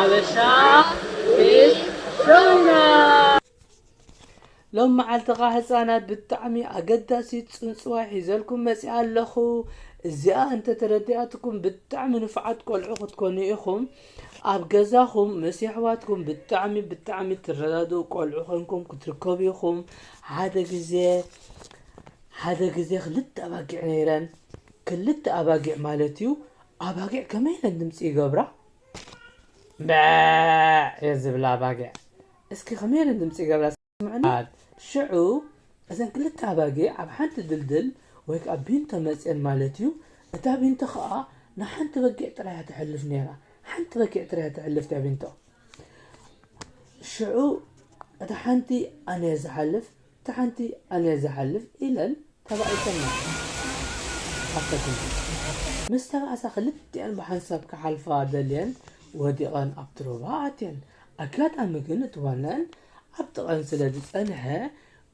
ሓበሻ ቤት ሮና። ሎም መዓልቲ ኸዓ ህፃናት ብጣዕሚ ኣገዳሲ ፅንፅዋይ ሒዘልኩም መፂኣ ኣለኹ። እዚኣ እንተተረዲኣትኩም ብጣዕሚ ንፉዓት ቆልዑ ክትኮኑ ኢኹም። ኣብ ገዛኹም ምስ የሕዋትኩም ብጣዕሚ ብጣዕሚ ትረዳድኡ ቆልዑ ኮንኩም ክትርከቡ ኢኹም። ሓደ ግዜ ሓደ ግዜ ክልተ ኣባጊዕ ነይረን። ክልተ ኣባጊዕ ማለት እዩ። ኣባጊዕ ከመይ ኢለን ድምፂ ይገብራ? በዕ እየ ዝብላ ኣባጊዕ። እስኪ ከመይ ኢለን ድምፂ ይገብራ? ስምዕኒ። ሽዑ እዘን ክልተ ኣባጊዕ ኣብ ሓንቲ ድልድል ወይ ከዓ ቢንቶ መፅየን ማለት እዩ። እታ ቢንቶ ከዓ ንሓንቲ በጊዕ ጥራይ እያ ተሕልፍ ነይራ። ሓንቲ በጊዕ ጥራይ እያ ተሕልፍ እታ ቢንቶ። ሽዑ እታ ሓንቲ ኣነ እየ ዝሓልፍ፣ እታ ሓንቲ ኣነ እየ ዝሓልፍ ኢለን ተባኢሰን ነይረን። ኣብታ ድልድል ምስ ተባእሳ ክልቲኣን ብሓንሳብ ክሓልፋ ደልየን ወዲቐን ኣብቲ ሩባ ኣትየን። ኣጋጣሚ ግን እቲ ዋናኣን ኣብ ጥቐን ስለ ዝጸንሐ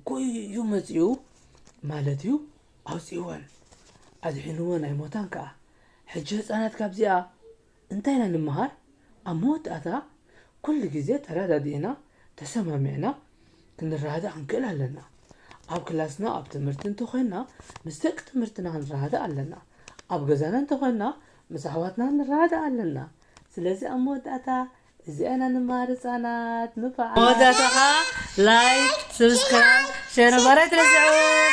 ጎዩ መጺኡ ማለት እዩ ኣውጺእወን። ኣድሒንወን ኣይሞታን ከኣ። ሕጂ ህጻናት ካብዚኣ እንታይ ኢና ንምሃር? ኣብ መወዳእታ ኩሉ ግዜ ተረዳዲእና ተሰማሚዕና ክንረዳዳእ ክንክእል ኣለና። ኣብ ክላስና ኣብ ትምህርቲ እንተኾይንና ምስ ደቂ ትምህርትና ክንረዳዳእ ኣለና። ኣብ ገዛና እንተኾይንና ምስ ኣሕዋትና ክንረዳዳእ ኣለና። ስለዚ ኣብ መወዳእታ እዚኣና ንመሃር ህፃናት ንበዓል። መወዳእታ ኸዓ ላይክ፣ ሰብስክራይብ፣ ሼር ምግባር ኣይትረስዑ።